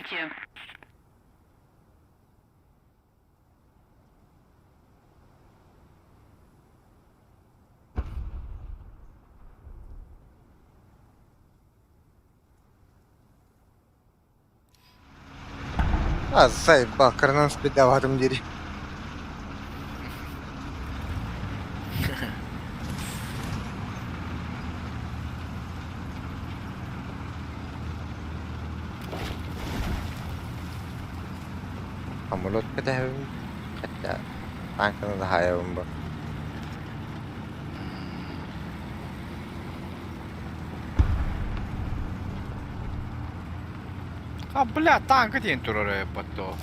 Прикрытие. А, заебал, кырынан спидаватым дири. Самолет кэтэһэбин, хотя танканы да хаайабын бу. А, бля, танка диэн турар эбит дуо?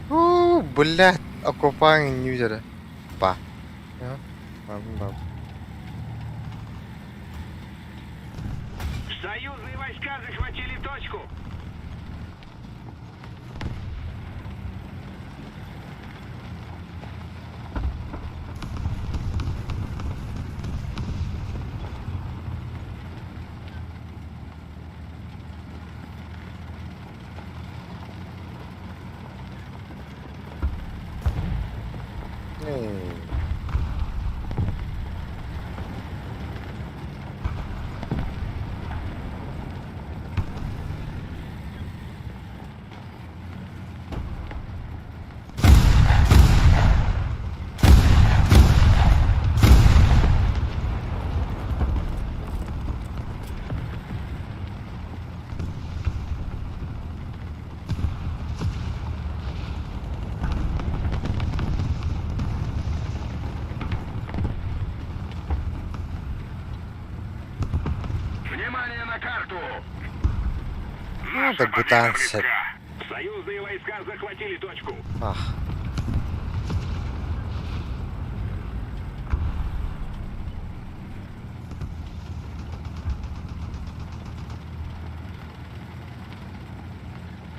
У, блядь, оккупант не видели. Па. Ага. Союзные войска захватили точку. Эй. Внимание на карту! Ну, да Наша победа бутан сет. близка. Союзные войска захватили точку. Ах.